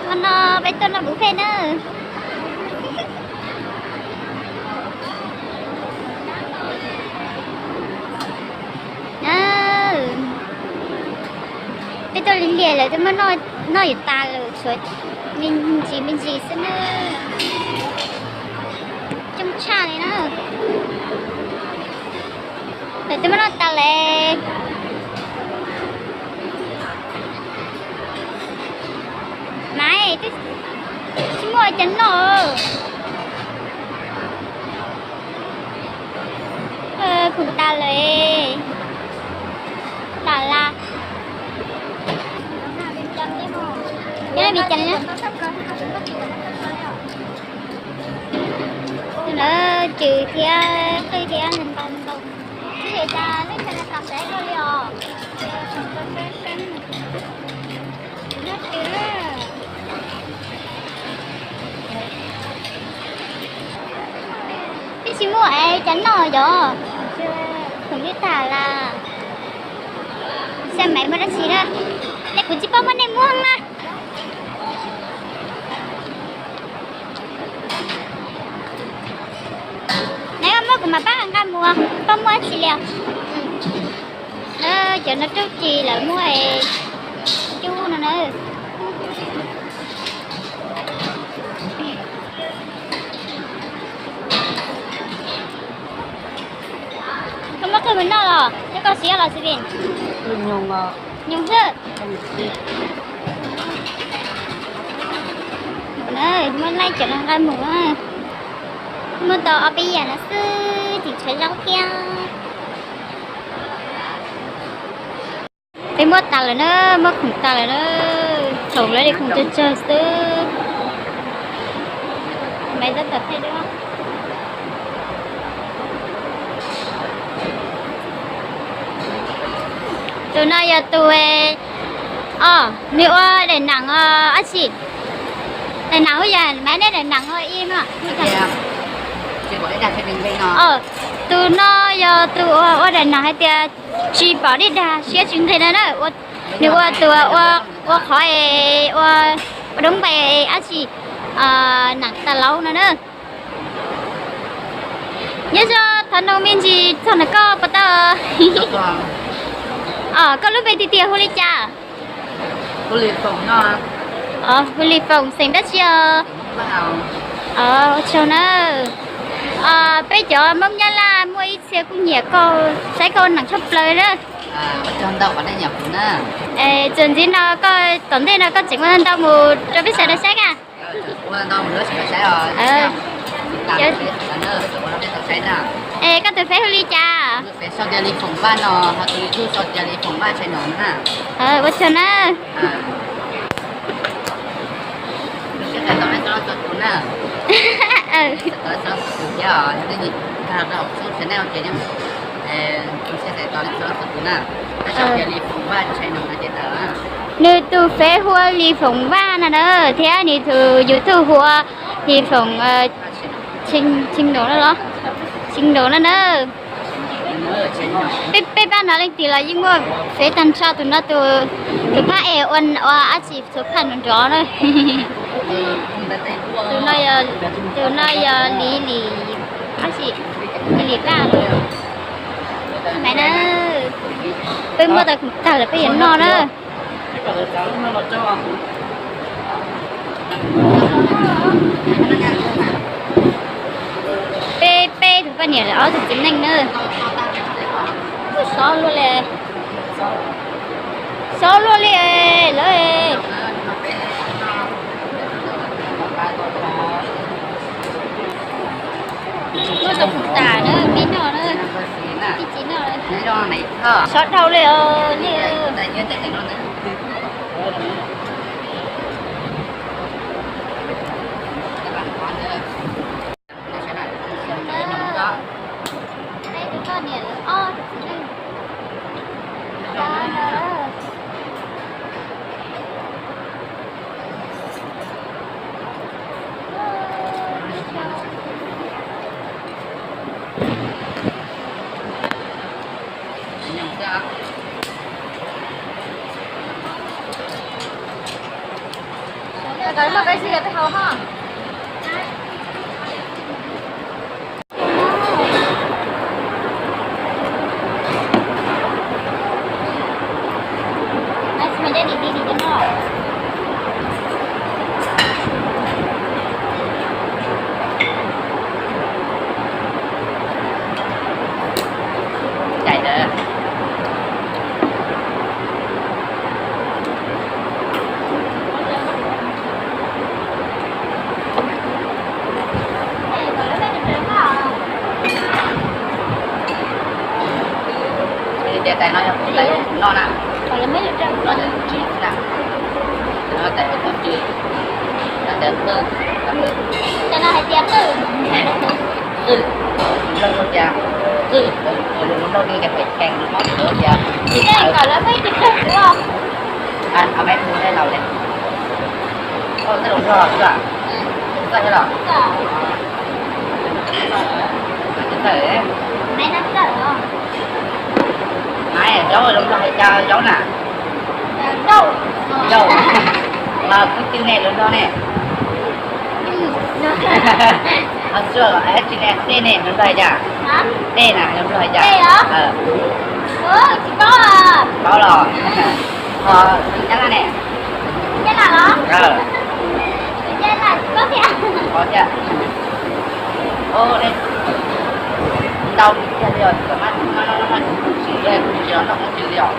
Hmo no peb tuaj noj buffet na. Peb tuaj li liam lawm, twb muab noj yuav tas lawm, tshuav me ntsis me ntsis xwb na. Coob tshaj li na. Lawv twb muab noj tas lawm. Maiv, tsis muaj cov noj. Khoom tas lawm. Tas las. Nyob li cas? Lawv cws thiab qwj thiab ntau ntau. Twb tsis muaj es cov noj yom. Khoom twb tas las. Saib Maiv muaj dab tsi na. Ces kuv tsis paub muab nej muab na. Neb muab kuv mam pab nqa mus, tsis paub muaj dab tsi li os. Cov no rub ris lawv muab cub no na. Koj muab qwj mus noj los coj koj siab los xwb. Nyoos xwb. Muab laij cov no nqa mus. Muab tau ob peb yam no xwb, tseem tshuav zaub thiab. Peb muab tas lawm na, muab khoom tas lawm na. Thaum lawv li khoom tsawg tsawg xwb. Maiv tab tom thaij duab. Tus no yog tus, o, nws ua daim neem os dab tsi? Daim neem ua yog Maiv neb daim neem ua ib no. Tus no yog tus uas ua daim neem hais tias tsis pom dej dag siab tsis nqig no na. Nws ua tus ua qhov, ua doob npe dab tsi, neem tas laub no na. Nyob zoo, thov noog me ntsis txog ntawm koj puas tau? Koj lub npe tiag tiag hu li cas? Hu li Foom, xeem dab tsi os? Ua tsaug na. Peb cov Hmoob Nyab Laj muaj ib txhia kuj nyiam koj, saib koj ua neem tshaj plaws na. Txuas ntxiv no koj tom ntej no koj tseem ua ntau mus rau peb sawv daws saib na. Es koj tus feb hu li cas? Ua tsaug na. Nws tus feb hu ua Lis Foom Vaj no na, thiab nws tus YouTube hu ua Lis Foom, Tshee Noo no los, Tshee Noo no na. Peb pab no leej twg los yeej muaj feb tag nrho, tus no tus phab es ua dab tsi txhua phaj nrov nrov na. Tus no yog Lis, Lis, Lis Vaj. Maiv na, peb muab tau khoom tag lawm peb yuav noj na. Peb peb tus poj niam lawv ob tug txiv neej na. Sov luaj li, sov luaj li lawv. Muab tau khoom tas na, peb noj na. Sov dhau li os. Lawv muaj peb sib yog tej hau ho. Tias tais no yog tais noj na, no yog tsis na, no tais tais qwj, no tais qwj, tais no hais tias qwj, qwj, nplog tias qwj, lus nplog tias pem cheem, lus Hmoob tias qwj. Kom lawv peb tus tawg kuv os. Maiv hu nej laus li. Koj txawj lus nplog xwb, txawj los? Maiv, zaub lus nplog hais cas zaub na? Zaub. Kuv twb ne lus nplog ne. Ho tsis ne, dej ne lus nplog hais cas? Dej na lus nplog hais cas? Paub los? Ho nyab laj ne? Paub thiab. Ntau tiag li os, kuv tsis noj phoov ywg li os.